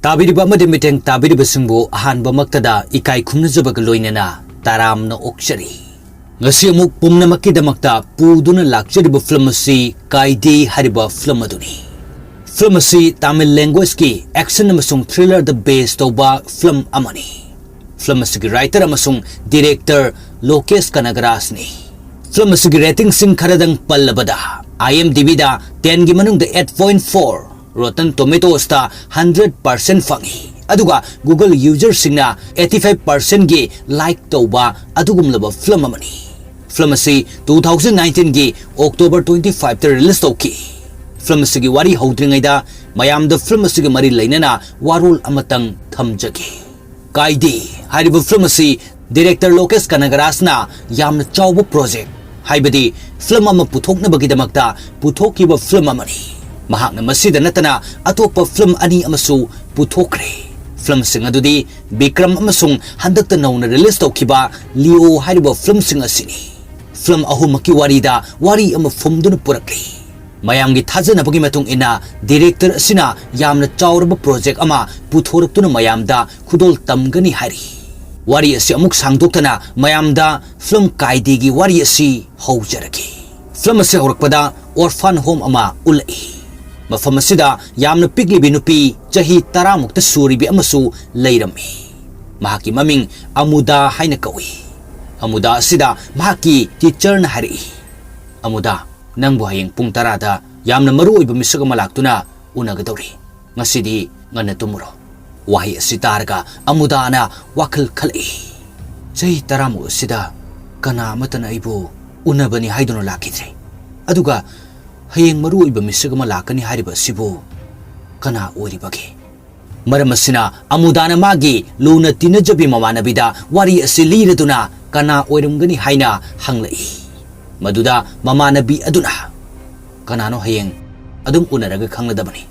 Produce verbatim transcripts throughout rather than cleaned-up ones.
ꯇꯥꯕꯤꯔꯤꯕ ꯑꯃꯗꯤ ꯃꯤꯠꯌꯦꯡ ꯇꯥꯕꯤꯔꯤꯕꯁꯤꯡꯕꯨ ꯑꯍꯥꯟꯕꯃꯛꯇꯗ ꯏꯀꯥꯏ ꯈꯨꯝꯅꯖꯕꯒ ꯂꯣꯏꯅꯅ ꯇꯔꯥꯝꯅ ꯑꯣꯛꯆꯔꯤ꯫ ꯉꯁꯤ ꯑꯃꯨꯛ ꯄꯨꯝꯅꯃꯛꯀꯤꯗꯃꯛꯇ ꯄꯨꯗꯨꯅ ꯂꯥꯛꯆꯔꯤꯕ ꯐꯤꯂꯝ ꯑꯁꯤ ꯀꯥꯏꯗꯦ ꯍꯥꯏꯔꯤꯕ ꯐꯤꯂꯝ ꯑꯗꯨꯅꯤ꯫ ꯐꯤꯂꯝ ꯑꯁꯤ ꯇꯥꯃꯤꯜ languageꯀꯤ action ꯑꯃꯁꯨꯡ thrillerꯗ base ꯇꯧꯕ ꯐꯤꯂꯝ ꯑꯃꯅꯤ꯫ ꯐꯤꯂꯝ ꯑꯁꯤꯒꯤ writer ꯑꯃꯁꯨꯡ director ꯂꯣꯀꯦꯁ ꯀꯅꯒꯔꯥꯖꯅꯤ꯫ ꯐꯤꯂꯝ ꯑꯁꯤꯒꯤ ratingꯁꯤꯡ ꯈꯔꯗꯪ ꯄꯜꯂꯕꯗ, IMDbꯗ tenꯒꯤ ꯃꯅꯨꯡꯗ eight point four, Rotten Tomatoesꯇ hundred percent ꯐꯪꯉꯤ, ꯑꯗꯨꯒ Google userꯁꯤꯡꯅ eighty five percentꯒꯤ like ꯇꯧꯕ ꯑꯗꯨꯒꯨꯝꯂꯕ ꯐꯤꯂꯝ ꯑꯃꯅꯤ꯫ ꯐꯤꯂꯝ ꯑꯁꯤ two thousand nineteenꯒꯤ October twenty fiveꯇ release ꯇꯧꯈꯤ꯫ ꯐꯤꯂꯝ ꯑꯁꯤꯒꯤ ꯋꯥꯔꯤ ꯍꯧꯗ꯭ꯔꯤꯉꯩꯗ ꯃꯌꯥꯝꯗ ꯐꯤꯂꯝ ꯑꯁꯤꯒ ꯃꯔꯤ ꯂꯩꯅꯅ ꯋꯥꯔꯣꯜ ꯑꯃꯇꯪ ꯊꯝꯖꯒꯦ꯫ ꯀꯥꯏꯗꯦ ꯍꯥꯏꯔꯤꯕ ꯐꯤꯂꯝ ꯑꯁꯤ director ꯂꯣꯀꯦꯁ ꯀꯅꯒꯔꯥꯖꯅ ꯌꯥꯝꯅ ꯆꯥꯎꯕ project, ꯍꯥꯏꯕꯗꯤ ꯐꯤꯂꯝ ꯑꯃ ꯄꯨꯊꯣꯛꯅꯕꯒꯤꯗꯃꯛꯇ ꯄꯨꯊꯣꯛꯈꯤꯕ ꯐꯤꯂꯝ ꯑꯃꯅꯤ꯫ ꯃꯍꯥꯛꯅ ꯃꯁꯤꯗ ꯅꯠꯇꯅ ꯑꯇꯣꯞꯄ ꯐꯤꯂꯝ ꯑꯅꯤ ꯑꯃꯁꯨ ꯄꯨꯊꯣꯛꯈ꯭ꯔꯦ꯫ ꯐꯤꯂꯝꯁꯤꯡ ꯑꯗꯨꯗꯤ ꯕꯤꯀ꯭ꯔꯝ ꯑꯃꯁꯨꯡ ꯍꯟꯗꯛꯇ ꯅꯧꯅ release ꯇꯧꯈꯤꯕ ꯂꯤꯑꯣ ꯍꯥꯏꯔꯤꯕ ꯐꯤꯂꯝꯁꯤꯡ ꯑꯁꯤꯅꯤ꯫ ꯐꯤꯂꯝ ꯑꯍꯨꯝꯃꯛꯀꯤ ꯋꯥꯔꯤꯗ ꯋꯥꯔꯤ ꯑꯃ ꯐꯨꯝꯗꯨꯅ ꯄꯨꯔꯛꯂꯤ꯫ ꯃꯌꯥꯝꯒꯤ ꯊꯥꯖꯅꯕꯒꯤ ꯃꯇꯨꯡ ꯏꯟꯅ director ꯑꯁꯤꯅ ꯌꯥꯝꯅ ꯆꯥꯎꯔꯕ project ꯑꯃ ꯄꯨꯊꯣꯔꯛꯇꯨꯅ ꯃꯌꯥꯝꯗ ꯈꯨꯗꯣꯜ ꯇꯝꯒꯅꯤ ꯍꯥꯏꯔꯤ꯫ ꯋꯥꯔꯤ ꯑꯁꯤ ꯑꯃꯨꯛ ꯁꯥꯡꯗꯣꯛꯇꯅ ꯃꯌꯥꯝꯗ ꯐꯤꯂꯝ ꯀꯥꯏꯗꯦꯒꯤ ꯋꯥꯔꯤ ꯑꯁꯤ ꯍꯧꯖꯔꯒꯦ꯫ ꯐꯤꯂꯝ ꯑꯁꯤ ꯍꯧꯔꯛꯄꯗ orphan home ꯑꯃ ꯎꯠꯂꯛꯏ꯫ ꯃꯐꯝ ꯑꯁꯤꯗ ꯌꯥꯝꯅ ꯄꯤꯛꯂꯤꯕꯤ ꯅꯨꯄꯤ ꯆꯍꯤ ꯇꯔꯥꯃꯨꯛꯇ ꯁꯨꯔꯤꯕꯤ ꯑꯃꯁꯨ ꯂꯩꯔꯝꯃꯤ꯫ ꯃꯍꯥꯛꯀꯤ ꯃꯃꯤꯡ ꯑꯃꯨꯗꯥ ꯍꯥꯏꯅ ꯀꯧꯏ꯫ ꯑꯃꯨꯗꯥ ꯑꯁꯤꯗ ꯃꯍꯥꯛꯀꯤ teacherꯅ ꯍꯥꯏꯔꯛꯏ, "ꯑꯃꯨꯗꯥ, ꯅꯪꯕꯨ ꯍꯌꯦꯡ ꯄꯨꯡ ꯇꯔꯥꯗ ꯌꯥꯝꯅ ꯃꯔꯨ ꯑꯣꯏꯕ ꯃꯤꯁꯛ ꯑꯃ ꯂꯥꯛꯇꯨꯅ ꯎꯅꯒꯗꯧꯔꯤ꯫ ꯉꯁꯤꯗꯤ ꯉꯟꯅ ꯇꯨꯝꯃꯨꯔꯣ꯫" ꯋꯥꯍꯩ ꯑꯁꯤ ꯇꯥꯔꯒ ꯑꯃꯨꯗꯥꯅ ꯋꯥꯈꯜ ꯈꯜꯂꯛꯏ꯫ ꯆꯍꯤ ꯇꯔꯥꯃꯨꯛ ꯑꯁꯤꯗ ꯀꯅꯥ ꯑꯃꯠꯇꯅ ꯑꯩꯕꯨ ꯎꯅꯕꯅꯤ ꯍꯥꯏꯗꯨꯅ ꯂꯥꯛꯈꯤꯗ꯭ꯔꯦ꯫ ꯑꯗꯨꯒ ꯍꯌꯦꯡ ꯃꯔꯨ ꯑꯣꯏꯕ ꯃꯤꯁꯛ ꯑꯃ ꯂꯥꯛꯀꯅꯤ ꯍꯥꯏꯔꯤꯕ ꯑꯁꯤꯕꯨ ꯀꯅꯥ ꯑꯣꯏꯔꯤꯕꯒꯦ? ꯃꯔꯝ ꯑꯁꯤꯅ ꯑꯃꯨꯗꯥꯅ ꯃꯥꯒꯤ ꯂꯨꯅ ꯇꯤꯟꯅꯖꯕꯤ ꯃꯃꯥꯟꯅꯕꯤꯗ ꯋꯥꯔꯤ ꯑꯁꯤ ꯂꯤꯔꯗꯨꯅ ꯀꯅꯥ ꯑꯣꯏꯔꯝꯒꯅꯤ ꯍꯥꯏꯅ ꯍꯪꯂꯛꯏ꯫ ꯃꯗꯨꯗ ꯃꯃꯥꯟꯅꯕꯤ ꯑꯗꯨꯅ, "ꯀꯅꯥꯅꯣ, ꯍꯌꯦꯡ ꯑꯗꯨꯝ ꯎꯅꯔꯒ ꯈꯪꯂꯗꯕꯅꯤ,"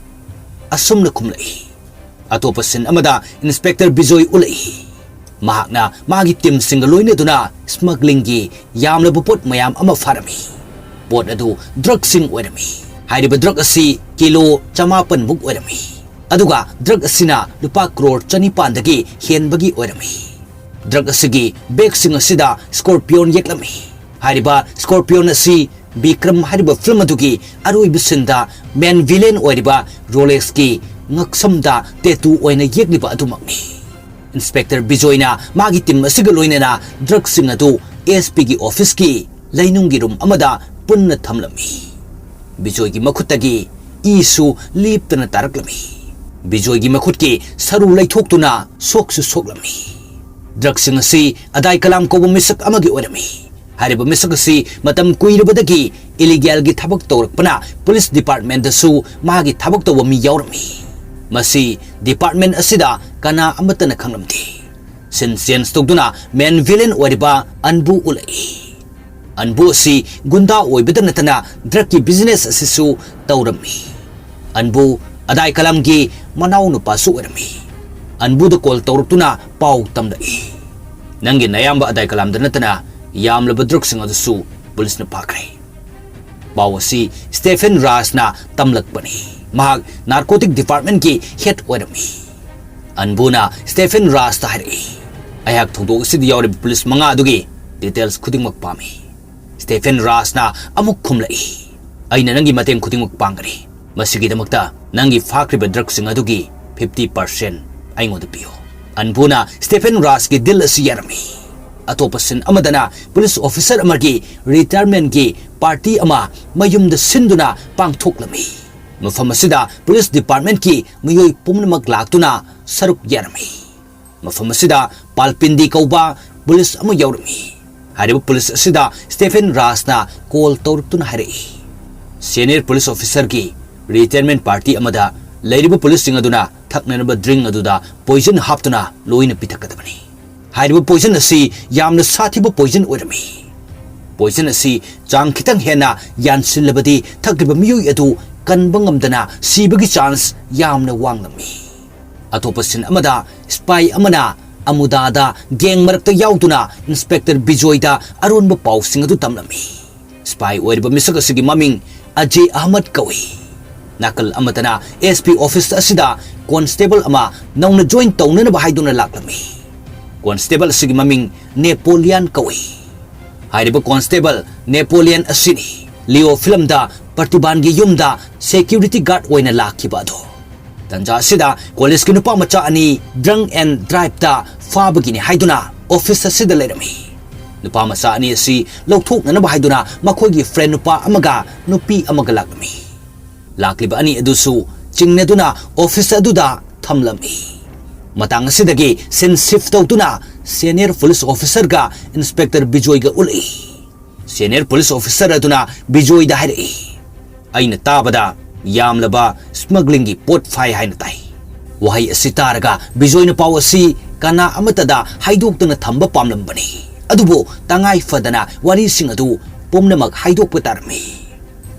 ꯑꯁꯨꯝꯅ ꯈꯨꯝꯂꯛꯏ꯫ ꯑꯇꯣꯞꯄ scene ꯑꯃꯗ Inspector ꯕꯤꯖꯣꯏ ꯎꯠꯂꯛꯏ꯫ ꯃꯍꯥꯛꯅ ꯃꯥꯒꯤ teamꯁꯤꯡꯒ ꯂꯣꯏꯅꯗꯨꯅ smugglingꯒꯤ ꯌꯥꯝꯂꯕ ꯄꯣꯠ ꯃꯌꯥꯝ ꯑꯃ ꯐꯥꯔꯝꯃꯤ꯫ ꯄꯣꯠ ꯑꯗꯨ drugꯁꯤꯡ ꯑꯣꯏꯔꯝꯃꯤ꯫ ꯍꯥꯏꯔꯤꯕ drug ꯑꯁꯤ ꯀꯤꯂꯣ ꯆꯃꯥꯄꯟ ꯃꯨꯛ ꯑꯣꯏꯔꯝꯃꯤ꯫ ꯑꯗꯨꯒ ꯗ꯭ꯔꯒ ꯑꯁꯤꯅ ꯂꯨꯄꯥ ꯀ꯭ꯔꯣꯔ ꯆꯅꯤꯄꯥꯟꯗꯒꯤ ꯍꯦꯟꯕꯒꯤ ꯑꯣꯏꯔꯝꯃꯤ꯫ ꯗ꯭ꯔꯒ ꯑꯁꯤꯒꯤ ꯕꯦꯒꯁꯤꯡ ꯑꯁꯤꯗ ꯁ꯭ꯀꯣꯔꯄꯤꯌꯣꯟ ꯌꯦꯛꯂꯝꯃꯤ꯫ ꯍꯥꯏꯔꯤꯕ ꯁ꯭ꯀꯣꯔꯄꯤꯌꯣꯟ ꯑꯁꯤ ꯕꯤꯀ꯭ꯔꯝ ꯍꯥꯏꯔꯤꯕ ꯐꯤꯂꯝ ꯑꯗꯨꯒꯤ ꯑꯔꯣꯏꯕ ꯁꯤꯟꯗ ꯃꯦꯟ ꯚꯤꯂꯦꯟ ꯑꯣꯏꯔꯤꯕ ꯔꯣꯂꯦꯛꯁꯀꯤ ꯉꯛꯁꯝꯗ ꯇꯦꯇꯨ ꯑꯣꯏꯅ ꯌꯦꯛꯂꯤꯕ ꯑꯗꯨꯃꯛꯅꯤ꯫ ꯏꯟꯁꯄꯦꯛꯇꯔ ꯕꯤꯖꯣꯏꯅ ꯃꯥꯒꯤ ꯇꯤꯝ ꯑꯁꯤꯒ ꯂꯣꯏꯅꯅ ꯗ꯭ꯔꯒꯁꯤꯡ ꯑꯗꯨ ꯑꯦꯁ ꯄꯤꯒꯤ ꯑꯣꯐꯤꯁꯀꯤ ꯂꯩꯅꯨꯡꯒꯤ ꯔꯨꯝ ꯑꯃꯗ ꯄꯨꯟꯅ ꯊꯝꯂꯝꯃꯤ꯫ ꯕꯤꯖꯣꯏꯒꯤ ꯃꯈꯨꯠꯇꯒꯤ ꯏꯁꯨ ꯂꯦꯞꯇꯅ ꯇꯥꯔꯛꯂꯝꯃꯤ꯫ ꯕꯤꯖꯣꯏꯒꯤ ꯃꯈꯨꯠꯀꯤ ꯁꯔꯨ ꯂꯩꯊꯣꯛꯇꯨꯅ ꯁꯣꯛꯁꯨ ꯁꯣꯛꯂꯝꯃꯤ꯫ ꯗ꯭ꯔꯒꯁꯤꯡ ꯑꯁꯤ ꯑꯗꯥꯏ ꯀꯂꯥꯝ ꯀꯧꯕ ꯃꯤꯁꯛ ꯑꯃꯒꯤ ꯑꯣꯏꯔꯝꯃꯤ꯫ ꯍꯥꯏꯔꯤꯕ ꯃꯤꯁꯛ ꯑꯁꯤ ꯃꯇꯝ ꯀꯨꯏꯔꯕꯗꯒꯤ ꯏꯂꯤꯒꯦꯜꯒꯤ ꯊꯕꯛ ꯇꯧꯔꯛꯄꯅ ꯄꯨꯂꯤꯁ ꯗꯤꯄꯥꯔꯠꯃꯦꯟꯗꯁꯨ ꯃꯥꯒꯤ ꯊꯕꯛ ꯇꯧꯕ ꯃꯤ ꯌꯥꯎꯔꯝꯃꯤ꯫ ꯃꯁꯤ ꯗꯤꯄꯥꯔꯠꯃꯦꯟ ꯑꯁꯤꯗ ꯀꯅꯥ ꯑꯃꯠꯇꯅ ꯈꯪꯂꯝꯗꯦ꯫ ꯁꯤꯟ ꯆꯦꯟꯖ ꯇꯧꯗꯨꯅ ꯃꯦꯟ ꯚꯤꯂꯦꯟ ꯑꯣꯏꯔꯤꯕ ꯑꯟꯕꯨ ꯎꯠꯂꯛꯏ꯫ ꯑꯟꯕꯨ ꯑꯁꯤ ꯒꯨꯟꯗꯥ ꯑꯣꯏꯕꯗ ꯅꯠꯇꯅ ꯗ꯭ꯔꯒꯀꯤ ꯕꯤꯖꯤꯅꯦꯁ ꯑꯁꯤꯁꯨ ꯇꯧꯔꯝꯃꯤ꯫ ꯑꯟꯕꯨ ꯑꯗꯥꯏ ꯀꯂꯥꯝꯒꯤ ꯃꯅꯥꯎ ꯅꯨꯄꯥꯁꯨ ꯑꯣꯏꯔꯝꯃꯤ꯫ ꯑꯟꯕꯨꯗ ꯀꯣꯜ ꯇꯧꯔꯛꯇꯨꯅ ꯄꯥꯎ ꯇꯝꯂꯛꯏ꯫ "ꯅꯪꯒꯤ ꯅꯌꯥꯝꯕ ꯑꯗꯥꯏ ꯀꯂꯥꯝꯗ ꯅꯠꯇꯅ ꯌꯥꯝꯂꯕ ꯗ꯭ꯔꯒꯁꯤꯡ ꯑꯗꯨꯁꯨ ꯄꯨꯂꯤꯁꯅ ꯐꯥꯈ꯭ꯔꯦ꯫" ꯄꯥꯎ ꯑꯁꯤ ꯁ꯭ꯇꯦꯐꯦꯟ ꯔꯥꯖꯅ ꯇꯝꯂꯛꯄꯅꯤ꯫ ꯃꯍꯥꯛ ꯅꯥꯔꯀꯣꯇꯤꯛ ꯗꯤꯄꯥꯔꯠꯃꯦꯟꯒꯤ ꯍꯦꯗ ꯑꯣꯏꯔꯝꯃꯤ꯫ ꯑꯟꯕꯨꯅ ꯁ꯭ꯇꯦꯐꯦꯟ ꯔꯥꯖꯇ ꯍꯥꯏꯔꯛꯏ, "ꯑꯩꯍꯥꯛ ꯊꯧꯗꯣꯛ ꯑꯁꯤꯗ ꯌꯥꯎꯔꯤꯕ ꯄꯨꯂꯤꯁ ꯃꯉꯥ ꯑꯗꯨꯒꯤ ꯗꯤꯇꯦꯜꯁ ꯈꯨꯗꯤꯡꯃꯛ ꯄꯥꯝꯃꯤ꯫" ꯁ꯭ꯇꯦꯐꯦꯟ ꯔꯥꯖꯅ ꯑꯃꯨꯛ ꯈꯨꯝꯂꯛꯏ, "ꯑꯩꯅ ꯅꯪꯒꯤ ꯃꯇꯦꯡ ꯈꯨꯗꯤꯡꯃꯛ ꯄꯥꯡꯒꯅꯤ꯫ ꯃꯁꯤꯒꯤꯗꯃꯛꯇ ꯅꯪꯒꯤ ꯐꯥꯈ꯭ꯔꯤꯕ ꯗ꯭ꯔꯒꯁꯤꯡ ꯑꯗꯨꯒꯤ ꯐꯤꯐꯇꯤ ꯄꯥꯔꯁꯦꯟ ꯑꯩꯉꯣꯟꯗ ꯄꯤꯌꯨ꯫" ꯑꯟꯕꯨꯅ ꯁ꯭ꯇꯦꯐꯦꯟ ꯔꯥꯖꯀꯤ ꯗꯤꯜ ꯑꯁꯤ ꯌꯥꯔꯝꯃꯤ꯫ ꯑꯇꯣꯞꯄ ꯁꯤꯟ ꯑꯃꯗꯅ ꯄꯨꯂꯤꯁ ꯑꯣꯐꯤꯁꯔ ꯑꯃꯒꯤ ꯔꯤꯇꯥꯌꯔꯃꯦꯟꯒꯤ ꯄꯥꯔꯇꯤ ꯑꯃ ꯃꯌꯨꯝꯗ ꯁꯤꯟꯗꯨꯅ ꯄꯥꯡꯊꯣꯛꯂꯝꯃꯤ꯫ ꯃꯐꯝ ꯑꯁꯤꯗ ꯄꯨꯂꯤꯁ ꯗꯤꯄꯥꯔꯠꯃꯦꯟꯒꯤ ꯃꯤꯑꯣꯏ ꯄꯨꯝꯅꯃꯛ ꯂꯥꯛꯇꯨꯅ ꯁꯔꯨꯛ ꯌꯥꯔꯝꯃꯤ꯫ ꯃꯐꯝ ꯑꯁꯤꯗ ꯄꯥꯜꯄꯤꯟꯗꯤ ꯀꯧꯕ ꯄꯨꯂꯤꯁ ꯑꯃ ꯌꯥꯎꯔꯝꯃꯤ꯫ ꯍꯥꯏꯔꯤꯕ ꯄꯨꯂꯤꯁ ꯑꯁꯤꯗ ꯁ꯭ꯇꯦꯐꯦꯟ ꯔꯥꯖꯅ ꯀꯣꯜ ꯇꯧꯔꯛꯇꯨꯅ ꯍꯥꯏꯔꯛꯏ, "ꯁꯦꯅꯤꯌꯔ ꯄꯨꯂꯤꯁ ꯑꯣꯐꯤꯁꯔꯒꯤ ꯔꯤꯇꯥꯌꯔꯃꯦꯟ ꯄꯥꯔꯇꯤ ꯑꯃꯗ ꯂꯩꯔꯤꯕ ꯄꯨꯂꯤꯁꯁꯤꯡ ꯑꯗꯨꯅ ꯊꯛꯅꯅꯕ ꯗ꯭ꯔꯤꯡ ꯑꯗꯨꯗ ꯄꯣꯏꯖꯟ ꯍꯥꯞꯇꯨꯅ ꯂꯣꯏꯅ ꯄꯤꯊꯛꯀꯗꯕꯅꯤ꯫" ꯍꯥꯏꯔꯤꯕ ꯄꯣꯏꯖꯟ ꯑꯁꯤ ꯌꯥꯝꯅ ꯁꯥꯊꯤꯕ ꯄꯣꯏꯖꯟ ꯑꯣꯏꯔꯝꯃꯤ꯫ ꯄꯣꯏꯖꯟ ꯑꯁꯤ ꯆꯥꯡ ꯈꯤꯇꯪ ꯍꯦꯟꯅ ꯌꯥꯟꯁꯤꯜꯂꯕꯗꯤ ꯊꯛꯂꯤꯕ ꯃꯤꯑꯣꯏ ꯑꯗꯨ ꯀꯟꯕ ꯉꯝꯗꯅ ꯁꯤꯕꯒꯤ ꯆꯥꯟꯁ ꯌꯥꯝꯅ ꯋꯥꯡꯂꯝꯃꯤ꯫ ꯑꯇꯣꯞꯄ ꯁꯤꯟ ꯑꯃꯗ ꯁ꯭ꯄꯥꯏ ꯑꯃꯅ ꯑꯃꯨꯗꯥꯗ ꯒꯦꯡ ꯃꯔꯛꯇ ꯌꯥꯎꯗꯨꯅ ꯏꯟꯁꯄꯦꯛꯇꯔ ꯕꯤꯖꯣꯏꯗ ꯑꯔꯣꯟꯕ ꯄꯥꯎꯁꯤꯡ ꯑꯗꯨ ꯇꯝꯂꯝꯃꯤ꯫ ꯁ꯭ꯄꯥꯏ ꯑꯣꯏꯔꯤꯕ ꯃꯤꯁꯛ ꯑꯁꯤꯒꯤ ꯃꯃꯤꯡ ꯑꯖꯦ ꯑꯍꯃꯗ ꯀꯧꯏ꯫ ꯅꯥꯀꯜ ꯑꯃꯗꯅ S P office ꯑꯁꯤꯗ constable ꯑꯃ ꯅꯧꯅ join ꯇꯧꯅꯅꯕ ꯍꯥꯏꯗꯨꯅ ꯂꯥꯛꯂꯝꯃꯤ꯫ Constable ꯑꯁꯤꯒꯤ ꯃꯃꯤꯡ ꯅꯦꯄꯣꯂꯤꯌꯟ ꯀꯧꯏ꯫ ꯍꯥꯏꯔꯤꯕ constable ꯅꯦꯄꯣꯂꯤꯌꯟ ꯑꯁꯤꯅꯤ ꯂꯤꯑꯣ ꯐꯤꯂꯝꯗ ꯄ꯭ꯔꯇꯤꯚꯥꯟꯒꯤ ꯌꯨꯝꯗ security guard ꯑꯣꯏꯅ ꯂꯥꯛꯈꯤꯕ ꯑꯗꯣ꯫ ꯇꯟꯖꯥ ꯑꯁꯤꯗ ꯀꯣꯂꯦꯖꯀꯤ ꯅꯨꯄꯥ ꯃꯆꯥ ꯑꯅꯤ drunk and driveꯇ ꯐꯥꯕꯒꯤꯅꯤ ꯍꯥꯏꯗꯨꯅ office ꯑꯁꯤꯗ ꯂꯩꯔꯝꯃꯤ꯫ ꯅꯨꯄꯥ ꯃꯆꯥ ꯑꯅꯤ ꯑꯁꯤ ꯂꯧꯊꯣꯛꯅꯅꯕ ꯍꯥꯏꯗꯨꯅ ꯃꯈꯣꯏꯒꯤ friend ꯅꯨꯄꯥ ꯑꯃꯒ ꯅꯨꯄꯤ ꯑꯃꯒ ꯂꯥꯛꯂꯝꯃꯤ꯫ ꯂꯥꯛꯂꯤꯕ ꯑꯅꯤ ꯑꯗꯨꯁꯨ ꯆꯤꯡꯅꯗꯨꯅ office ꯑꯗꯨꯗ ꯊꯝꯂꯝꯃꯤ꯫ ꯃꯇꯥꯡ ꯑꯁꯤꯗꯒꯤ scene shift ꯇꯧꯗꯨꯅ senior police officerꯒ inspector ꯕꯤꯖꯣꯏꯒ ꯎꯠꯂꯛꯏ꯫ Senior police officer ꯑꯗꯨꯅ ꯕꯤꯖꯣꯏꯗ ꯍꯥꯏꯔꯛꯏ, "ꯑꯩꯅ ꯇꯥꯕꯗ ꯌꯥꯝꯂꯕ smugglingꯒꯤ ꯄꯣꯠ ꯐꯥꯏ ꯍꯥꯏꯅ ꯇꯥꯏ꯫" ꯋꯥꯍꯩ ꯑꯁꯤ ꯇꯥꯔꯒ ꯕꯤꯖꯣꯏꯅ ꯄꯥꯎ ꯑꯁꯤ ꯀꯅꯥ ꯑꯃꯠꯇꯗ ꯍꯥꯏꯗꯣꯛꯇꯅ ꯊꯝꯕ ꯄꯥꯝꯂꯝꯕꯅꯤ꯫ ꯑꯗꯨꯕꯨ ꯇꯉꯥꯏ ꯐꯗꯅ ꯋꯥꯔꯤꯁꯤꯡ ꯑꯗꯨ ꯄꯨꯝꯅꯃꯛ ꯍꯥꯏꯗꯣꯛꯄ ꯇꯥꯔꯝꯃꯤ꯫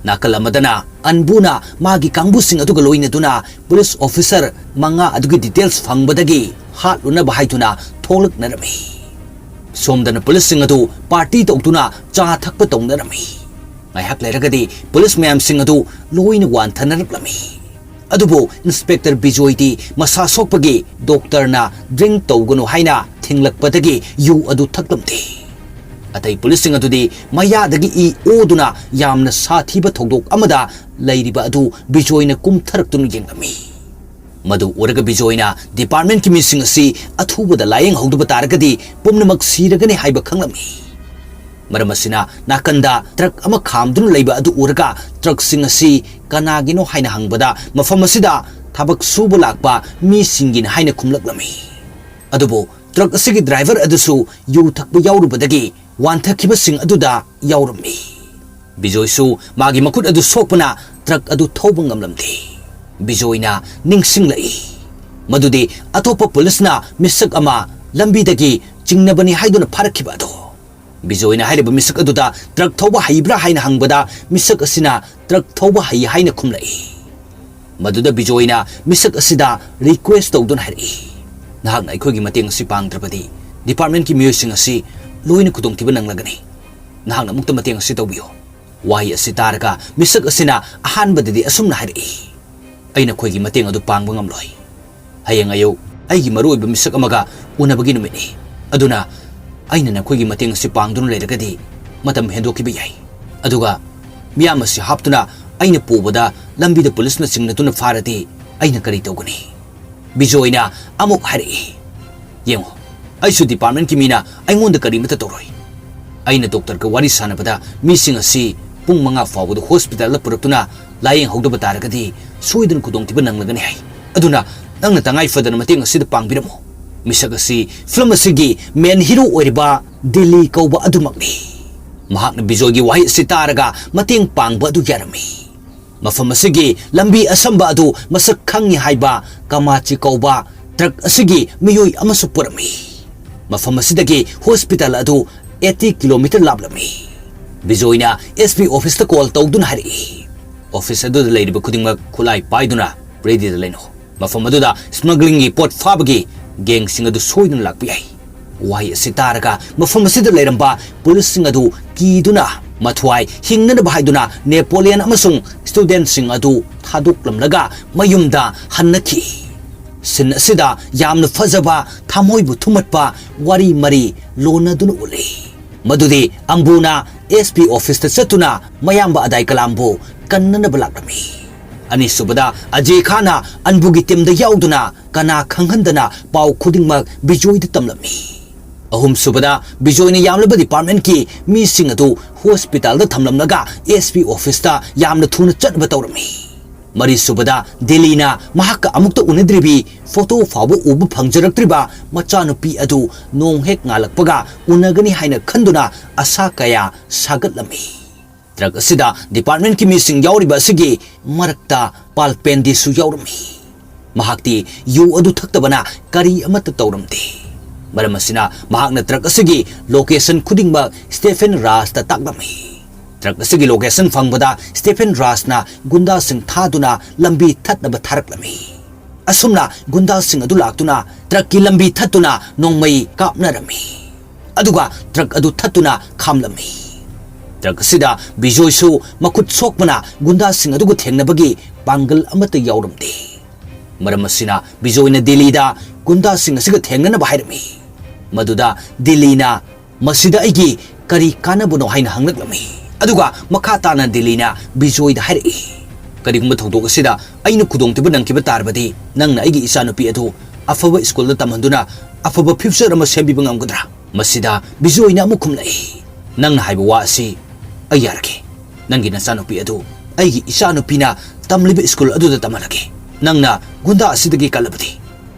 ꯅꯥꯀꯜ ꯑꯃꯗꯅ ꯑꯟꯕꯨꯅ ꯃꯥꯒꯤ ꯀꯥꯡꯕꯨꯁꯤꯡ ꯑꯗꯨꯒ ꯂꯣꯏꯅꯗꯨꯅ police officer ꯃꯉꯥ ꯑꯗꯨꯒꯤ details ꯐꯪꯕꯗꯒꯤ ꯍꯥꯠꯂꯨꯅꯕ ꯍꯥꯏꯗꯨꯅ ꯊꯣꯛꯂꯛꯅꯔꯝꯃꯤ꯫ ꯁꯣꯝꯗꯅ policeꯁꯤꯡ ꯑꯗꯨ party ꯇꯧꯗꯨꯅ ꯆꯥ ꯊꯛꯄ ꯇꯧꯅꯔꯝꯃꯤ꯫ ꯉꯥꯏꯍꯥꯛ ꯂꯩꯔꯒꯗꯤ police ꯃꯌꯥꯝꯁꯤꯡ ꯑꯗꯨ ꯂꯣꯏꯅ ꯋꯥꯟꯊꯅꯔꯛꯂꯝꯃꯤ꯫ ꯑꯗꯨꯕꯨ inspector ꯕꯤꯖꯣꯏꯗꯤ ꯃꯁꯥ ꯁꯣꯛꯄꯒꯤ doctorꯅ drink ꯇꯧꯒꯅꯨ ꯍꯥꯏꯅ ꯊꯤꯡꯂꯛꯄꯗꯒꯤ ꯌꯨ ꯑꯗꯨ ꯊꯛꯂꯝꯗꯦ꯫ ꯑꯇꯩ policeꯁꯤꯡ ꯑꯗꯨꯗꯤ ꯃꯌꯥꯗꯒꯤ ꯏ ꯑꯣꯗꯨꯅ ꯌꯥꯝꯅ ꯁꯥꯊꯤꯕ ꯊꯧꯗꯣꯛ ꯑꯃꯗ ꯂꯩꯔꯤꯕ ꯑꯗꯨ ꯕꯤꯖꯣꯏꯅ ꯀꯨꯝꯊꯔꯛꯇꯨꯅ ꯌꯦꯡꯂꯝꯃꯤ꯫ ꯃꯗꯨ ꯎꯔꯒ ꯕꯤꯖꯣꯏꯅ departmentꯀꯤ ꯃꯤꯁꯤꯡ ꯑꯁꯤ ꯑꯊꯨꯕꯗ ꯂꯥꯌꯦꯡꯍꯧꯗꯕ ꯇꯥꯔꯒꯗꯤ ꯄꯨꯝꯅꯃꯛ ꯁꯤꯔꯒꯅꯤ ꯍꯥꯏꯕ ꯈꯪꯂꯝꯃꯤ꯫ ꯃꯔꯝ ꯑꯁꯤꯅ ꯅꯥꯀꯟꯗ truck ꯑꯃ ꯈꯥꯝꯗꯨꯅ ꯂꯩꯕ ꯑꯗꯨ ꯎꯔꯒ truckꯁꯤꯡ ꯑꯁꯤ ꯀꯅꯥꯒꯤꯅꯣ ꯍꯥꯏꯅ ꯍꯪꯕꯗ ꯃꯐꯝ ꯑꯁꯤꯗ ꯊꯕꯛ ꯁꯨꯕ ꯂꯥꯛꯄ ꯃꯤꯁꯤꯡꯒꯤꯅꯤ ꯍꯥꯏꯅ ꯈꯨꯝꯂꯛꯂꯝꯃꯤ꯫ ꯑꯗꯨꯕꯨ truck ꯑꯁꯤꯒꯤ driver ꯑꯗꯨꯁꯨ ꯌꯨ ꯊꯛꯄ ꯌꯥꯎꯔꯨꯕꯗꯒꯤ ꯋꯥꯟꯊꯈꯤꯕꯁꯤꯡ ꯑꯗꯨꯗ ꯌꯥꯎꯔꯝꯃꯤ꯫ ꯕꯤꯖꯣꯏꯁꯨ ꯃꯥꯒꯤ ꯃꯈꯨꯠ ꯑꯗꯨ ꯁꯣꯛꯄꯅ truck ꯑꯗꯨ ꯊꯧꯕ ꯉꯝꯂꯝꯗꯦ꯫ ꯕꯤꯖꯣꯏꯅ ꯅꯤꯡꯁꯤꯡꯂꯛꯏ ꯃꯗꯨꯗꯤ ꯑꯇꯣꯞꯄ policeꯅ ꯃꯤꯁꯛ ꯑꯃ ꯂꯝꯕꯤꯗꯒꯤ ꯆꯤꯡꯅꯕꯅꯤ ꯍꯥꯏꯗꯨꯅ ꯐꯥꯔꯛꯈꯤꯕ ꯑꯗꯨ꯫ ꯕꯤꯖꯣꯏꯅ ꯍꯥꯏꯔꯤꯕ ꯃꯤꯁꯛ ꯑꯗꯨꯗ truck ꯊꯧꯕ ꯍꯩꯕ꯭ꯔꯥ ꯍꯥꯏꯅ ꯍꯪꯕꯗ ꯃꯤꯁꯛ ꯑꯁꯤꯅ truck ꯊꯧꯕ ꯍꯩ ꯍꯥꯏꯅ ꯈꯨꯝꯂꯛꯏ꯫ ꯃꯗꯨꯗ ꯕꯤꯖꯣꯏꯅ ꯃꯤꯁꯛ ꯑꯁꯤꯗ request ꯇꯧꯗꯨꯅ ꯍꯥꯏꯔꯛꯏ, "ꯅꯍꯥꯛꯅ ꯑꯩꯈꯣꯏꯒꯤ ꯃꯇꯦꯡ ꯑꯁꯤ ꯄꯥꯡꯗ꯭ꯔꯕꯗꯤ departmentꯀꯤ ꯃꯤꯑꯣꯏꯁꯤꯡ ꯑꯁꯤ ꯂꯣꯏꯅ ꯈꯨꯗꯣꯡꯊꯤꯕ ꯅꯪꯂꯒꯅꯤ꯫ ꯅꯍꯥꯛꯅ ꯑꯃꯨꯛꯇ ꯃꯇꯦꯡ ꯑꯁꯤ ꯇꯧꯕꯤꯌꯨ꯫" ꯋꯥꯍꯩ ꯑꯁꯤ ꯇꯥꯔꯒ ꯃꯤꯁꯛ ꯑꯁꯤꯅ ꯑꯍꯥꯟꯕꯗꯗꯤ ꯑꯁꯨꯝꯅ ꯍꯥꯏꯔꯛꯏ, "ꯑꯩ ꯅꯈꯣꯏꯒꯤ ꯃꯇꯦꯡ ꯑꯗꯨ ꯄꯥꯡꯕ ꯉꯝꯂꯣꯏ꯫ ꯍꯌꯦꯡ ꯑꯌꯨꯛ ꯑꯩꯒꯤ ꯃꯔꯨꯑꯣꯏꯕ ꯃꯤꯁꯛ ꯑꯃꯒ ꯎꯅꯕꯒꯤ ꯅꯨꯃꯤꯠꯅꯤ꯫ ꯑꯗꯨꯅ ꯑꯩꯅ ꯅꯈꯣꯏꯒꯤ ꯃꯇꯦꯡ ꯑꯁꯤ ꯄꯥꯡꯗꯨꯅ ꯂꯩꯔꯒꯗꯤ ꯃꯇꯝ ꯍꯦꯟꯗꯣꯛꯈꯤꯕ ꯌꯥꯏ꯫ ꯑꯗꯨꯒ ꯃꯤꯌꯥꯝ ꯑꯁꯤ ꯍꯥꯞꯇꯨꯅ ꯑꯩꯅ ꯄꯨꯕꯗ ꯂꯝꯕꯤꯗ ꯄꯨꯂꯤꯁꯅ ꯆꯤꯡꯅꯗꯨꯅ ꯐꯥꯔꯗꯤ ꯑꯩꯅ ꯀꯔꯤ ꯇꯧꯒꯅꯤ?" ꯕꯤꯖꯣꯏꯅ ꯑꯃꯨꯛ ꯍꯥꯏꯔꯛꯏ, "ꯌꯦꯡꯉꯣ, ꯑꯩꯁꯨ ꯗꯤꯄꯥꯔꯠꯃꯦꯟꯠꯀꯤ ꯃꯤꯅ ꯑꯩꯉꯣꯟꯗ ꯀꯔꯤꯃꯠꯇ ꯇꯧꯔꯣꯏ꯫ ꯑꯩꯅ ꯗꯣꯛꯇꯔꯒ ꯋꯥꯔꯤ ꯁꯥꯟꯅꯕꯗ ꯃꯤꯁꯤꯡ ꯑꯁꯤ ꯄꯨꯡ ꯃꯉꯥ ꯐꯥꯎꯕꯗ ꯍꯣꯁꯄꯤꯇꯥꯜꯗ ꯄꯨꯔꯛꯇꯨꯅ ꯂꯥꯌꯦꯡꯍꯧꯗꯕ ꯇꯥꯔꯒꯗꯤ ꯁꯣꯏꯗꯅ ꯈꯨꯗꯣꯡꯊꯤꯕ ꯅꯪꯂꯒꯅꯤ ꯍꯥꯏ꯫ ꯑꯗꯨꯅ ꯅꯪꯅ ꯇꯉꯥꯏ ꯐꯗꯅ ꯃꯇꯦꯡ ꯑꯁꯤꯗ ꯄꯥꯡꯕꯤꯔꯝꯃꯨ꯫ ꯃꯤꯁꯛ ꯑꯁꯤ ꯐꯤꯂꯝ ꯑꯁꯤꯒꯤ ꯃꯦꯟ ꯍꯤꯔꯣ ꯑꯣꯏꯔꯤꯕ ꯗꯤꯂꯤ ꯀꯧꯕ ꯑꯗꯨꯃꯛꯅꯤ꯫" ꯃꯍꯥꯛꯅ ꯕꯤꯖꯣꯏꯒꯤ ꯋꯥꯍꯩ ꯑꯁꯤ ꯇꯥꯔꯒ ꯃꯇꯦꯡ ꯄꯥꯡꯕ ꯑꯗꯨ ꯌꯥꯔꯝꯃꯤ꯫ ꯃꯐꯝ ꯑꯁꯤꯒꯤ ꯂꯝꯕꯤ ꯑꯁꯝꯕ ꯑꯗꯨ ꯃꯁꯛ ꯈꯪꯉꯤ ꯍꯥꯏꯕ ꯀꯃꯥꯆꯤ ꯀꯧꯕ ꯇ꯭ꯔꯛ ꯑꯁꯤꯒꯤ ꯃꯤꯑꯣꯏ ꯑꯃꯁꯨ ꯄꯨꯔꯝꯃꯤ꯫ ꯃꯐꯝ ꯑꯁꯤꯗꯒꯤ ꯍꯣꯁꯄꯤꯇꯥꯜ ꯑꯗꯨ ꯑꯩꯠꯇꯤ ꯀꯤꯂꯣꯃꯤꯇꯔ ꯂꯥꯞꯂꯝꯃꯤ꯫ ꯕꯤꯖꯣꯏꯅ ꯑꯦꯁ ꯄꯤ ꯑꯣꯐꯤꯁꯇ ꯀꯣꯜ ꯇꯧꯗꯨꯅ ꯍꯥꯏꯔꯛꯏ, "ꯑꯣꯐꯤꯁ ꯑꯗꯨꯗ ꯂꯩꯔꯤꯕ ꯈꯨꯗꯤꯡꯃꯛ ꯈꯨꯠꯂꯥꯏ ꯄꯥꯏꯗꯨꯅ ꯔꯦꯗꯤꯗ ꯂꯩꯅꯧ꯫ ꯃꯐꯝ ꯑꯗꯨꯗ ꯁ꯭ꯃꯒ꯭ꯂꯤꯡꯒꯤ ꯄꯣꯠ ꯐꯥꯕꯒꯤ ꯒꯦꯡꯁꯤꯡ ꯑꯗꯨ ꯁꯣꯏꯗꯅ ꯂꯥꯛꯄ ꯌꯥꯏ꯫" ꯋꯥꯍꯩ ꯑꯁꯤ ꯇꯥꯔꯒ ꯃꯐꯝ ꯑꯁꯤꯗ ꯂꯩꯔꯝꯕ ꯄꯨꯂꯤꯁꯁꯤꯡ ꯑꯗꯨ ꯀꯤꯗꯨꯅ ꯃꯊ꯭ꯋꯥꯏ ꯍꯤꯡꯅꯅꯕ ꯍꯥꯏꯗꯨꯅ ꯅꯦꯄꯣꯂꯤꯌꯟ ꯑꯃꯁꯨꯡ ꯁ꯭ꯇꯨꯗꯦꯟꯠꯁꯤꯡ ꯑꯗꯨ ꯊꯥꯗꯣꯛꯂꯝꯂꯒ ꯃꯌꯨꯝꯗ ꯍꯟꯅꯈꯤ꯫ ꯁꯤꯟ ꯑꯁꯤꯗ ꯌꯥꯝꯅ ꯐꯖꯕ, ꯊꯃꯣꯏꯕꯨ ꯊꯨꯝꯍꯠꯄ ꯋꯥꯔꯤ ꯃꯔꯤ ꯂꯣꯟꯅꯗꯨꯅ ꯎꯠꯂꯤ꯫ ꯃꯗꯨꯗꯤ ꯑꯝꯕꯨꯅ ꯑꯦꯁ ꯄꯤ ꯑꯣꯐꯤꯁꯇ ꯆꯠꯇꯨꯅ ꯃꯌꯥꯝꯕ ꯑꯗꯥꯏ ꯀꯂꯥꯝꯕꯨ ꯀꯟꯅꯅꯕ ꯂꯥꯛꯂꯝꯃꯤ꯫ ꯑꯅꯤꯁꯨꯕꯗ ꯑꯖꯦ ꯈꯥꯟꯅ ꯑꯟꯕꯨꯒꯤ ꯇꯤꯝꯗ ꯌꯥꯎꯗꯨꯅ ꯀꯅꯥ ꯈꯪꯍꯟꯗꯅ ꯄꯥꯎ ꯈꯨꯗꯤꯡꯃꯛ ꯕꯤꯖꯣꯏꯗ ꯇꯝꯂꯝꯃꯤ꯫ ꯑꯍꯨꯝꯁꯨꯕꯗ ꯕꯤꯖꯣꯏꯅ ꯌꯥꯝꯂꯕ ꯗꯤꯄꯥꯔꯠꯃꯦꯟꯠꯀꯤ ꯃꯤꯁꯤꯡ ꯑꯗꯨ ꯍꯣꯁꯄꯤꯇꯥꯜꯗ ꯊꯝꯂꯝꯂꯒ ꯑꯦꯁ ꯄꯤ ꯑꯣꯐꯤꯁꯇ ꯌꯥꯝꯅ ꯊꯨꯅ ꯆꯠꯅꯕ ꯇꯧꯔꯝꯃꯤ꯫ ꯃꯔꯤꯁꯨꯕꯗ ꯗꯤꯂꯤꯅ ꯃꯍꯥꯛꯀ ꯑꯃꯨꯛꯇ ꯎꯅꯗ꯭ꯔꯤꯕꯤ, ꯐꯣꯇꯣ ꯐꯥꯎꯕ ꯎꯕ ꯐꯪꯖꯔꯛꯇ꯭ꯔꯤꯕ ꯃꯆꯥꯅꯨꯄꯤ ꯑꯗꯨ ꯅꯣꯡ ꯍꯦꯛ ꯉꯥꯜꯂꯛꯄꯒ ꯎꯅꯒꯅꯤ ꯍꯥꯏꯅ ꯈꯟꯗꯨꯅ ꯑꯁꯥ ꯀꯌꯥ ꯁꯥꯒꯠꯂꯝꯃꯤ꯫ ꯇ꯭ꯔꯛ ꯑꯁꯤꯗ ꯗꯤꯄꯥꯔꯠꯃꯦꯟꯠꯀꯤ ꯃꯤꯁꯤꯡ ꯌꯥꯎꯔꯤꯕ ꯑꯁꯤꯒꯤ ꯃꯔꯛꯇ ꯄꯥꯜꯄꯦꯟꯗꯤꯁꯨ ꯌꯥꯎꯔꯝꯃꯤ꯫ ꯃꯍꯥꯛꯇꯤ ꯌꯨ ꯑꯗꯨ ꯊꯛꯇꯕꯅ ꯀꯔꯤ ꯑꯃꯠꯇ ꯇꯧꯔꯝꯗꯦ꯫ ꯃꯔꯝ ꯑꯁꯤꯅ ꯃꯍꯥꯛꯅ ꯇ꯭ꯔꯛ ꯑꯁꯤꯒꯤ ꯂꯣꯀꯦꯁꯟ ꯈꯨꯗꯤꯡꯃꯛ ꯁ꯭ꯇꯦꯐꯦꯟ ꯔꯥꯖꯇ ꯇꯥꯛꯂꯝꯃꯤ꯫ ꯇ꯭ꯔꯛ ꯑꯁꯤꯒꯤ ꯂꯣꯀꯦꯁꯟ ꯐꯪꯕꯗ ꯁ꯭ꯇꯦꯐꯦꯟ ꯔꯥꯖꯅ ꯒꯨꯟꯗꯥꯁꯤꯡ ꯊꯥꯗꯨꯅ ꯂꯝꯕꯤ ꯊꯠꯅꯕ ꯊꯥꯔꯛꯂꯝꯃꯤ꯫ ꯑꯁꯨꯝꯅ ꯒꯨꯟꯗꯥꯁꯤꯡ ꯑꯗꯨ ꯂꯥꯛꯇꯨꯅ ꯇ꯭ꯔꯛꯀꯤ ꯂꯝꯕꯤ ꯊꯠꯇꯨꯅ ꯅꯣꯡꯃꯩ ꯀꯥꯞꯅꯔꯝꯃꯤ꯫ ꯑꯗꯨꯒ ꯇ꯭ꯔꯛ ꯑꯗꯨ ꯊꯠꯇꯨꯅ ꯈꯥꯝꯂꯝꯃꯤ꯫ ꯇ꯭ꯔꯛ ꯑꯁꯤꯗ ꯕꯤꯖꯣꯏꯁꯨ ꯃꯈꯨꯠ ꯁꯣꯛꯄꯅ ꯒꯨꯟꯗꯥꯁꯤꯡ ꯑꯗꯨꯒ ꯊꯦꯡꯅꯕꯒꯤ ꯄꯥꯡꯒꯜ ꯑꯃꯠꯇ ꯌꯥꯎꯔꯝꯗꯦ꯫ ꯃꯔꯝ ꯑꯁꯤꯅ ꯕꯤꯖꯣꯏꯅ ꯗꯤꯜꯂꯤꯗ ꯒꯨꯟꯗꯥꯁꯤꯡ ꯑꯁꯤꯒ ꯊꯦꯡꯅꯅꯕ ꯍꯥꯏꯔꯝꯃꯤ꯫ ꯃꯗꯨꯗ ꯗꯤꯜꯂꯤꯅ "ꯃꯁꯤꯗ ꯑꯩꯒꯤ ꯀꯔꯤ ꯀꯥꯟꯅꯕꯅꯣ?" ꯍꯥꯏꯅ ꯍꯪꯂꯛꯂꯝꯃꯤ꯫ ꯑꯗꯨꯒ ꯃꯈꯥ ꯇꯥꯅ ꯗꯤꯜꯂꯤꯅ ꯕꯤꯖꯣꯏꯗ ꯍꯥꯏꯔꯛꯏ, "ꯀꯔꯤꯒꯨꯝꯕ ꯊꯧꯗꯣꯛ ꯑꯁꯤꯗ ꯑꯩꯅ ꯈꯨꯗꯣꯡꯊꯤꯕ ꯅꯪꯈꯤꯕ ꯇꯥꯔꯕꯗꯤ, ꯅꯪꯅ ꯑꯩꯒꯤ ꯏꯆꯥꯅꯨꯄꯤ ꯑꯗꯨ ꯑꯐꯕ ꯁ꯭ꯀꯨꯜꯗ ꯇꯝꯍꯟꯗꯨꯅ ꯑꯐꯕ ꯐ꯭ꯌꯨꯆꯔ ꯑꯃ ꯁꯦꯝꯕꯤꯕ ꯉꯝꯒꯗ꯭ꯔꯥ?" ꯃꯁꯤꯗ ꯕꯤꯖꯣꯏꯅ ꯑꯃꯨꯛ ꯈꯨꯝꯂꯛꯏ, "ꯅꯪꯅ ꯍꯥꯏꯕ ꯋꯥ ꯑꯁꯤ ꯑꯩ ꯌꯥꯔꯒꯦ꯫ ꯅꯪꯒꯤ ꯅꯆꯥꯅꯨꯄꯤ ꯑꯗꯨ ꯑꯩꯒꯤ ꯏꯆꯥꯅꯨꯄꯤꯅ ꯇꯝꯂꯤꯕ ꯁ꯭ꯀꯨꯜ ꯑꯗꯨꯗ ꯇꯝꯍꯜꯂꯒꯦ, ꯅꯪꯅ ꯒꯨꯟꯗꯥ ꯑꯁꯤꯗꯒꯤ ꯀꯜꯂꯕꯗꯤ꯫"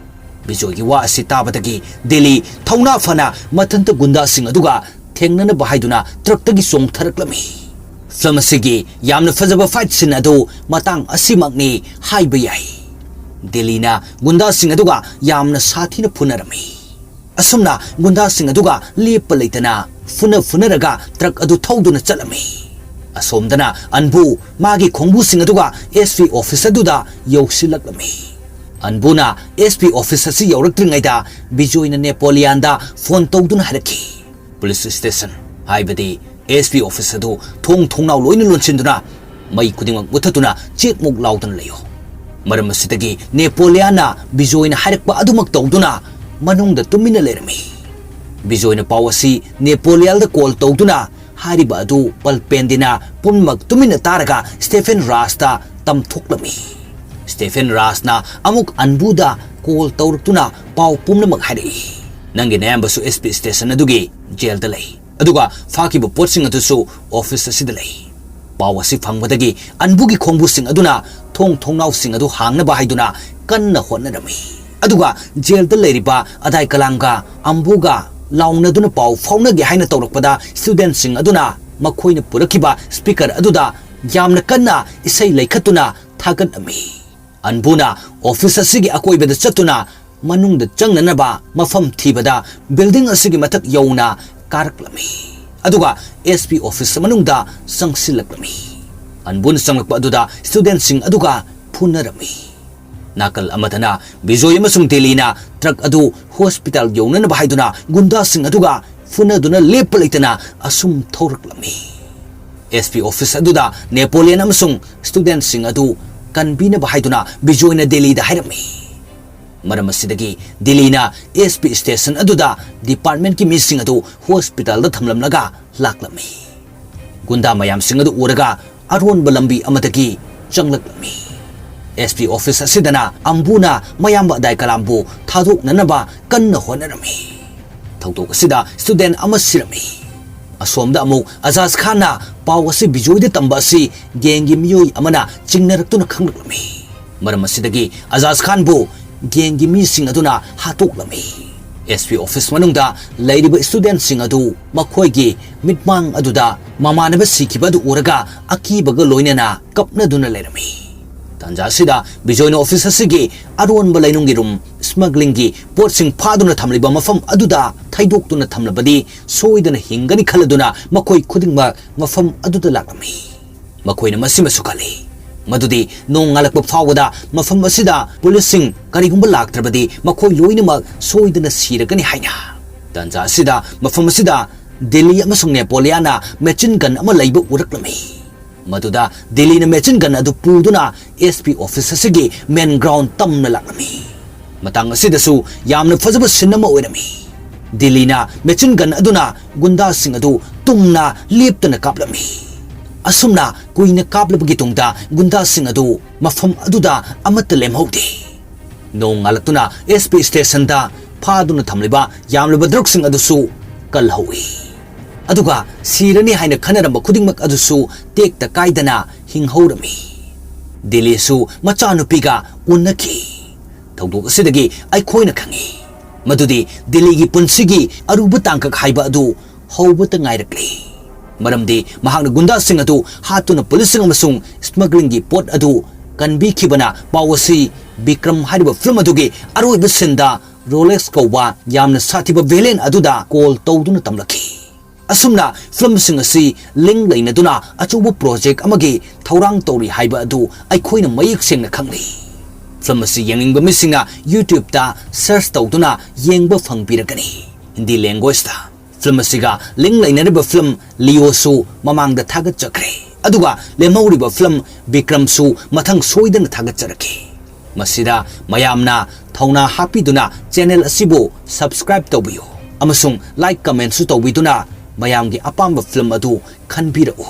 ꯕꯤꯖꯣꯏꯒꯤ ꯋꯥ ꯑꯁꯤ ꯇꯥꯕꯗꯒꯤ ꯗꯤꯜꯂꯤ ꯊꯧꯅꯥ ꯐꯅ ꯃꯊꯟꯇ ꯒꯨꯟꯗꯥꯁꯤꯡ ꯑꯗꯨꯒ ꯊꯦꯡꯅꯅꯕ ꯍꯥꯏꯗꯨꯅ ꯇ꯭ꯔꯛꯇꯒꯤ ꯆꯣꯡꯊꯔꯛꯂꯝꯃꯤ꯫ ꯐꯤꯂꯝ ꯑꯁꯤꯒꯤ ꯌꯥꯝꯅ ꯐꯖꯕ ꯐꯥꯏꯠ ꯁꯤꯟ ꯑꯗꯨ ꯃꯇꯥꯡ ꯑꯁꯤꯃꯛꯅꯤ ꯍꯥꯏꯕ ꯌꯥꯏ꯫ ꯗꯤꯜꯂꯤꯅ ꯒꯨꯟꯗꯥꯁꯤꯡ ꯑꯗꯨꯒ ꯌꯥꯝꯅ ꯁꯥꯊꯤꯅ ꯐꯨꯅꯔꯝꯃꯤ꯫ ꯑꯁꯨꯝꯅ ꯒꯨꯟꯗꯥꯁꯤꯡ ꯑꯗꯨꯒ ꯂꯦꯞꯄ ꯂꯩꯇꯅ ꯐꯨꯅ ꯐꯨꯅꯔꯒ ꯇ꯭ꯔꯛ ꯑꯗꯨ ꯊꯧꯗꯨꯅ ꯆꯠꯂꯝꯃꯤ꯫ ꯑꯁꯣꯝꯗꯅ ꯑꯟꯕꯨ ꯃꯥꯒꯤ ꯈꯣꯡꯕꯨꯁꯤꯡ ꯑꯗꯨꯒ ꯑꯦꯁ ꯄꯤ ꯑꯣꯐꯤꯁ ꯑꯗꯨꯗ ꯌꯧꯁꯤꯜꯂꯛꯂꯝꯃꯤ꯫ ꯑꯟꯕꯨꯅ ꯑꯦꯁ ꯄꯤ ꯑꯣꯐꯤꯁ ꯑꯁꯤ ꯌꯧꯔꯛꯇ꯭ꯔꯤꯉꯩꯗ ꯕꯤꯖꯣꯏꯅ ꯅꯦꯄꯣꯂꯤꯌꯥꯟꯗ ꯐꯣꯟ ꯇꯧꯗꯨꯅ ꯍꯥꯏꯔꯛꯈꯤ, "ꯄꯨꯂꯤꯁ ꯁ꯭ꯇꯦꯁꯟ, ꯍꯥꯏꯕꯗꯤ ꯑꯦꯁ ꯄꯤ ꯑꯣꯐꯤꯁ ꯑꯗꯨ ꯊꯣꯡ ꯊꯣꯡꯅꯥꯎ ꯂꯣꯏꯅ ꯂꯣꯟꯁꯤꯟꯗꯨꯅ ꯃꯩ ꯈꯨꯗꯤꯡꯃꯛ ꯃꯨꯊꯠꯇꯨꯅ ꯆꯦꯛꯃꯨꯛ ꯂꯥꯎꯗꯅ ꯂꯩꯌꯨ꯫" ꯃꯔꯝ ꯑꯁꯤꯗꯒꯤ ꯅꯦꯄꯣꯂꯤꯌꯥꯟꯅ ꯕꯤꯖꯣꯏꯅ ꯍꯥꯏꯔꯛꯄ ꯑꯗꯨꯃꯛ ꯇꯧꯗꯨꯅ ꯃꯅꯨꯡꯗ ꯇꯨꯃꯤꯟꯅ ꯂꯩꯔꯝꯃꯤ꯫ ꯕꯤꯖꯣꯏꯅ ꯄꯥꯎ ꯑꯁꯤ ꯅꯦꯄꯣꯂꯤꯌꯥꯟꯗ ꯀꯣꯜ ꯇꯧꯗꯨꯅ ꯍꯥꯏꯔꯤꯕ ꯑꯗꯨ ꯄꯜꯄꯦꯟꯗꯤꯅ ꯄꯨꯝꯅꯃꯛ ꯇꯨꯃꯤꯟꯅ ꯇꯥꯔꯒ ꯁ꯭ꯇꯦꯐꯦꯟ ꯔꯥꯖꯇ ꯇꯝꯊꯣꯛꯂꯝꯃꯤ꯫ ꯁ꯭ꯇꯦꯐꯦꯟ ꯔꯥꯖꯅ ꯑꯃꯨꯛ ꯑꯟꯕꯨꯗ ꯀꯣꯜ ꯇꯧꯔꯛꯇꯨꯅ ꯄꯥꯎ ꯄꯨꯝꯅꯃꯛ ꯍꯥꯏꯔꯛꯏ꯫ "ꯅꯪꯒꯤ ꯅꯌꯥꯝꯕꯁꯨ ꯑꯦꯁ ꯄꯤ ꯁ꯭ꯇꯦꯁꯟ ꯑꯗꯨꯒꯤ ꯖꯦꯜꯗ ꯂꯩ, ꯑꯗꯨꯒ ꯐꯥꯈꯤꯕ ꯄꯣꯠꯁꯤꯡ ꯑꯗꯨꯁꯨ ꯑꯣꯐꯤꯁ ꯑꯁꯤꯗ ꯂꯩ꯫" ꯄꯥꯎ ꯑꯁꯤ ꯐꯪꯕꯗꯒꯤ ꯑꯟꯕꯨꯒꯤ ꯈꯣꯡꯕꯨꯁꯤꯡ ꯑꯗꯨꯅ ꯊꯣꯡ ꯊꯣꯡꯅꯥꯎꯁꯤꯡ ꯑꯗꯨ ꯍꯥꯡꯅꯕ ꯍꯥꯏꯗꯨꯅ ꯀꯟꯅ ꯍꯣꯠꯅꯔꯝꯃꯤ꯫ ꯑꯗꯨꯒ ꯖꯦꯜꯗ ꯂꯩꯔꯤꯕ ꯑꯗꯥꯏ ꯀꯂꯥꯝꯒ ꯑꯝꯕꯨꯒ ꯂꯥꯎꯅꯗꯨꯅ ꯄꯥꯎ ꯐꯥꯎꯅꯒꯦ ꯍꯥꯏꯅ ꯇꯧꯔꯛꯄꯗ, ꯁ꯭ꯇꯨꯗꯦꯟꯠꯁꯤꯡ ꯑꯗꯨꯅ ꯃꯈꯣꯏꯅ ꯄꯨꯔꯛꯈꯤꯕ ꯁ꯭ꯄꯤꯀꯔ ꯑꯗꯨꯗ ꯌꯥꯝꯅ ꯀꯟꯅ ꯏꯁꯩ ꯂꯩꯈꯠꯇꯨꯅ ꯊꯥꯒꯠꯂꯝꯃꯤ꯫ ꯑꯟꯕꯨꯅ ꯑꯣꯐꯤꯁ ꯑꯁꯤꯒꯤ ꯑꯀꯣꯏꯕꯗ ꯆꯠꯇꯨꯅ ꯃꯅꯨꯡꯗ ꯆꯪꯅꯅꯕ ꯃꯐꯝ ꯊꯤꯕꯗ, ꯕꯤꯜꯗꯤꯡ ꯑꯁꯤꯒꯤ ꯃꯊꯛ ꯌꯧꯅ ꯀꯥꯔꯛꯂꯝꯃꯤ꯫ ꯑꯗꯨꯒ ꯑꯦꯁ ꯄꯤ ꯑꯣꯐꯤꯁ ꯃꯅꯨꯡꯗ ꯆꯪꯁꯤꯜꯂꯛꯂꯝꯃꯤ꯫ ꯑꯟꯕꯨꯅ ꯆꯪꯂꯛꯄ ꯑꯗꯨꯗ ꯁ꯭ꯇꯨꯗꯦꯟꯠꯁꯤꯡ ꯑꯗꯨꯒ ꯐꯨꯅꯔꯝꯃꯤ꯫ ꯅꯥꯀꯜ ꯑꯃꯗꯅ ꯕꯤꯖꯣꯏ ꯑꯃꯁꯨꯡ ꯗꯤꯜꯂꯤꯅ ꯇ꯭ꯔꯛ ꯑꯗꯨ ꯍꯣꯁꯄꯤꯇꯥꯜ ꯌꯧꯅꯅꯕ ꯍꯥꯏꯗꯨꯅ ꯒꯨꯟꯗꯥꯁꯤꯡ ꯑꯗꯨꯒ ꯐꯨꯅꯗꯨꯅ ꯂꯦꯞꯄ ꯂꯩꯇꯅ ꯑꯁꯨꯝ ꯊꯧꯔꯛꯂꯝꯃꯤ꯫ ꯑꯦꯁ ꯄꯤ ꯑꯣꯐꯤꯁ ꯑꯗꯨꯗ ꯅꯦꯄꯣꯂꯤꯌꯟ ꯑꯃꯁꯨꯡ ꯁ꯭ꯇꯨꯗꯦꯟꯠꯁꯤꯡ ꯑꯗꯨ ꯀꯟꯕꯤꯅꯕ ꯍꯥꯏꯗꯨꯅ ꯕꯤꯖꯣꯏꯅ ꯗꯤꯜꯂꯤꯗ ꯍꯥꯏꯔꯝꯃꯤ꯫ ꯃꯔꯝ ꯑꯁꯤꯗꯒꯤ ꯗꯤꯜꯂꯤꯅ ꯑꯦꯁ ꯄꯤ ꯁ꯭ꯇꯦꯁꯟ ꯑꯗꯨꯗ ꯗꯤꯄꯥꯔꯠꯃꯦꯟꯠꯀꯤ ꯃꯤꯁꯤꯡ ꯑꯗꯨ ꯍꯣꯁꯄꯤꯇꯥꯜꯗ ꯊꯝꯂꯝꯂꯒ ꯂꯥꯛꯂꯝꯃꯤ꯫ ꯒꯨꯟꯗꯥ ꯃꯌꯥꯝꯁꯤꯡ ꯑꯗꯨ ꯎꯔꯒ ꯑꯔꯣꯟꯕ ꯂꯝꯕꯤ ꯑꯃꯗꯒꯤ ꯆꯪꯂꯛꯂꯝꯃꯤ꯫ ꯑꯦꯁ ꯄꯤ ꯑꯣꯐꯤꯁ ꯑꯁꯤꯗꯅ ꯑꯝꯕꯨꯅ ꯃꯌꯥꯝꯕ ꯑꯗꯥꯏ ꯀꯂꯥꯝꯕꯨ ꯊꯥꯗꯣꯛꯅꯅꯕ ꯀꯟꯅ ꯍꯣꯠꯅꯔꯝꯃꯤ꯫ ꯊꯧꯗꯣꯛ ꯑꯁꯤꯗ ꯁ꯭ꯇꯨꯗꯦꯟꯠ ꯑꯃ ꯁꯤꯔꯝꯃꯤ꯫ ꯑꯁꯣꯝꯗ ꯑꯃꯨꯛ ꯑꯖꯥꯖ ꯈꯥꯟꯅ ꯄꯥꯎ ꯑꯁꯤ ꯕꯤꯖꯣꯏꯗ ꯇꯝꯕ ꯑꯁꯤ ꯒꯦꯡꯒꯤ ꯃꯤꯑꯣꯏ ꯑꯃꯅ ꯆꯤꯡꯅꯔꯛꯇꯨꯅ ꯈꯪꯂꯛꯂꯝꯃꯤ꯫ ꯃꯔꯝ ꯑꯁꯤꯗꯒꯤ ꯑꯖꯥꯖ ꯈꯥꯟꯕꯨ ꯒꯦꯡꯒꯤ ꯃꯤꯁꯤꯡ ꯑꯗꯨꯅ ꯍꯥꯠꯇꯣꯛꯂꯝꯃꯤ꯫ ꯑꯦꯁ ꯄꯤ ꯑꯣꯐꯤꯁ ꯃꯅꯨꯡꯗ ꯂꯩꯔꯤꯕ ꯁ꯭ꯇꯨꯗꯦꯟꯠꯁꯤꯡ ꯑꯗꯨ ꯃꯈꯣꯏꯒꯤ ꯃꯤꯠꯃꯥꯡ ꯑꯗꯨꯗ ꯃꯃꯥꯟꯅꯕ ꯁꯤꯈꯤꯕ ꯑꯗꯨ ꯎꯔꯒ ꯑꯀꯤꯕꯒ ꯂꯣꯏꯅꯅ ꯀꯞꯅꯗꯨꯅ ꯂꯩꯔꯝꯃꯤ꯫ ꯇꯥꯟꯖꯥ ꯑꯁꯤꯗ ꯕꯤꯖꯣꯏꯅ ꯑꯣꯐꯤꯁ ꯑꯁꯤꯒꯤ ꯑꯔꯣꯟꯕ ꯂꯩꯅꯨꯡꯒꯤ ꯔꯨꯝ, ꯁ꯭ꯃꯒ꯭ꯂꯤꯡꯒꯤ ꯄꯣꯠꯁꯤꯡ ꯐꯥꯗꯨꯅ ꯊꯝꯂꯤꯕ ꯃꯐꯝ ꯑꯗꯨꯗ ꯊꯩꯗꯣꯛꯇꯨꯅ ꯊꯝꯂꯕꯗꯤ ꯁꯣꯏꯗꯅ ꯍꯤꯡꯒꯅꯤ ꯈꯜꯂꯗꯨꯅ ꯃꯈꯣꯏ ꯈꯨꯗꯤꯡꯃꯛ ꯃꯐꯝ ꯑꯗꯨꯗ ꯂꯥꯛꯂꯝꯃꯤ꯫ ꯃꯈꯣꯏꯅ ꯃꯁꯤꯃꯁꯨ ꯈꯜꯂꯤ ꯃꯗꯨꯗꯤ ꯅꯣꯡ ꯉꯥꯜꯂꯛꯄ ꯐꯥꯎꯕꯗ ꯃꯐꯝ ꯑꯁꯤꯗ ꯄꯨꯂꯤꯁꯁꯤꯡ ꯀꯔꯤꯒꯨꯝꯕ ꯂꯥꯛꯇ꯭ꯔꯕꯗꯤ ꯃꯈꯣꯏ ꯂꯣꯏꯅꯃꯛ ꯁꯣꯏꯗꯅ ꯁꯤꯔꯒꯅꯤ ꯍꯥꯏꯅ꯫ ꯇꯥꯟꯖꯥ ꯑꯁꯤꯗ ꯃꯐꯝ ꯑꯁꯤꯗ ꯗꯤꯜꯂꯤ ꯑꯃꯁꯨꯡ ꯅꯦꯄꯣꯂꯤꯌꯥꯅ ꯃꯦꯆꯤꯟ ꯒꯟ ꯑꯃ ꯂꯩꯕ ꯎꯔꯛꯂꯝꯃꯤ꯫ ꯃꯗꯨꯗ ꯗꯤꯜꯂꯤꯅ ꯃꯦꯆꯤꯟ ꯒꯟ ꯑꯗꯨ ꯄꯨꯗꯨꯅ ꯑꯦꯁ ꯄꯤ ꯑꯣꯐꯤꯁ ꯑꯁꯤꯒꯤ ꯃꯦꯟ ꯒ꯭ꯔꯥꯎꯟ ꯇꯝꯅ ꯂꯥꯛꯂꯝꯃꯤ꯫ ꯃꯇꯥꯡ ꯑꯁꯤꯗꯁꯨ ꯌꯥꯝꯅ ꯐꯖꯕ ꯁꯤꯟ ꯑꯃ ꯑꯣꯏꯔꯝꯃꯤ꯫ ꯗꯤꯜꯂꯤꯅ ꯃꯦꯆꯤꯟ ꯒꯟ ꯑꯗꯨꯅ ꯒꯨꯟꯗꯥꯁꯤꯡ ꯑꯗꯨ ꯇꯨꯝꯅ ꯂꯦꯞꯇꯅ ꯀꯥꯞꯂꯝꯃꯤ꯫ ꯑꯁꯨꯝꯅ ꯀꯨꯏꯅ ꯀꯥꯞꯂꯕꯒꯤ ꯇꯨꯡꯗ ꯒꯨꯟꯗꯥꯁꯤꯡ ꯑꯗꯨ ꯃꯐꯝ ꯑꯗꯨꯗ ꯑꯃꯠꯇ ꯂꯦꯝꯍꯧꯗꯦ꯫ ꯅꯣꯡ ꯉꯥꯜꯂꯛꯇꯨꯅ ꯑꯦꯁ ꯄꯤ ꯁ꯭ꯇꯦꯁꯟꯗ ꯐꯥꯗꯨꯅ ꯊꯝꯂꯤꯕ ꯌꯥꯝꯂꯕ ꯗ꯭ꯔꯒꯁꯤꯡ ꯑꯗꯨꯁꯨ ꯀꯜꯍꯧꯏ꯫ ꯑꯗꯨꯒ ꯁꯤꯔꯅꯤ ꯍꯥꯏꯅ ꯈꯟꯅꯔꯝꯕ ꯈꯨꯗꯤꯡꯃꯛ ꯑꯗꯨꯁꯨ ꯇꯦꯛꯇ ꯀꯥꯏꯗꯅ ꯍꯤꯡꯍꯧꯔꯝꯃꯤ꯫ ꯗꯤꯜꯂꯤꯁꯨ ꯃꯆꯥꯅꯨꯄꯤꯒ ꯎꯅꯈꯤ꯫ ꯊꯧꯗꯣꯛ ꯑꯁꯤꯗꯒꯤ ꯑꯩꯈꯣꯏꯅ ꯈꯪꯏ ꯃꯗꯨꯗꯤ ꯗꯤꯜꯂꯤꯒꯤ ꯄꯨꯟꯁꯤꯒꯤ ꯑꯔꯨꯕ ꯇꯥꯡꯀꯛ ꯍꯥꯏꯕ ꯑꯗꯨ ꯍꯧꯕꯇ ꯉꯥꯏꯔꯛꯂꯤ꯫ ꯃꯔꯝꯗꯤ ꯃꯍꯥꯛꯅ ꯒꯨꯟꯗꯥꯁꯤꯡ ꯑꯗꯨ ꯍꯥꯠꯇꯨꯅ ꯄꯨꯂꯤꯁꯁꯤꯡ ꯑꯃꯁꯨꯡ ꯁ꯭ꯃꯒ꯭ꯂꯤꯡꯒꯤ ꯄꯣꯠ ꯑꯗꯨ ꯀꯟꯕꯤꯈꯤꯕꯅ ꯄꯥꯎ ꯑꯁꯤ ꯕꯤꯀ꯭ꯔꯝ ꯍꯥꯏꯔꯤꯕ ꯐꯤꯂꯝ ꯑꯗꯨꯒꯤ ꯑꯔꯣꯏꯕ ꯁꯤꯟꯗ ꯔꯣꯂꯦꯛꯁ ꯀꯧꯕ ꯌꯥꯝꯅ ꯁꯥꯊꯤꯕ ꯚꯤꯂꯦꯟ ꯑꯗꯨꯗ ꯀꯣꯜ ꯇꯧꯗꯨꯅ ꯇꯝꯂꯛꯈꯤ꯫ ꯑꯁꯨꯝꯅ ꯐꯤꯂꯝꯁꯤꯡ ꯑꯁꯤ ꯂꯤꯡ ꯂꯩꯅꯗꯨꯅ ꯑꯆꯧꯕ ꯄ꯭ꯔꯣꯖꯦꯛ ꯑꯃꯒꯤ ꯊꯧꯔꯥꯡ ꯇꯧꯔꯤ ꯍꯥꯏꯕ ꯑꯗꯨ ꯑꯩꯈꯣꯏꯅ ꯃꯌꯦꯛ ꯁꯦꯡꯅ ꯈꯪꯂꯤ꯫ ꯐꯤꯂꯝ ꯑꯁꯤ ꯌꯦꯡꯅꯤꯡꯕ ꯃꯤꯁꯤꯡꯅ YouTube-ꯇ search ꯇꯧꯗꯨꯅ ꯌꯦꯡꯕ ꯐꯪꯕꯤꯔꯒꯅꯤ꯫ ꯍꯤꯟꯗꯤ language-ꯇ꯫ Film ꯑꯁꯤꯒ link ꯂꯩꯅꯔꯤꯕ film Leoꯁꯨ ꯃꯃꯥꯡꯗ ꯊꯥꯒꯠꯆꯈ꯭ꯔꯦ꯫ ꯑꯗꯨꯒ ꯂꯦꯝꯍꯧꯔꯤꯕ film ꯕꯤꯀ꯭ꯔꯝꯁꯨ ꯃꯊꯪ ꯁꯣꯏꯗꯅ ꯊꯥꯒꯠꯆꯔꯛꯀꯦ꯫ ꯃꯁꯤꯗ ꯃꯌꯥꯝꯅ ꯊꯧꯅꯥ ꯍꯥꯞꯄꯤꯗꯨꯅ channel ꯑꯁꯤꯕꯨ subscribe ꯇꯧꯕꯤꯌꯨ ꯑꯃꯁꯨꯡ like commentꯁꯨ ꯇꯧꯕꯤꯗꯨꯅ ꯃꯌꯥꯝꯒꯤ ꯑꯄꯥꯝꯕ film ꯑꯗꯨ ꯈꯟꯕꯤꯔꯛꯎ꯫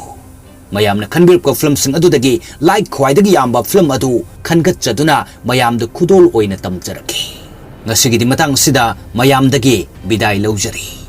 ꯃꯌꯥꯝꯅ ꯈꯟꯕꯤꯔꯛꯄ filmꯁꯤꯡ ꯑꯗꯨꯗꯒꯤ like ꯈ꯭ꯋꯥꯏꯗꯒꯤ ꯌꯥꯝꯕ film ꯑꯗꯨ ꯈꯟꯒꯠꯆꯗꯨꯅ ꯃꯌꯥꯝꯗ ꯈꯨꯗꯣꯜ ꯑꯣꯏꯅ ꯇꯝꯖꯔꯛꯀꯦ꯫ ꯉꯁꯤꯒꯤꯗꯤ ꯃꯇꯥꯡ ꯑꯁꯤꯗ ꯃꯌꯥꯝꯗꯒꯤ ꯕꯤꯗꯥꯏ ꯂꯧꯖꯔꯤ꯫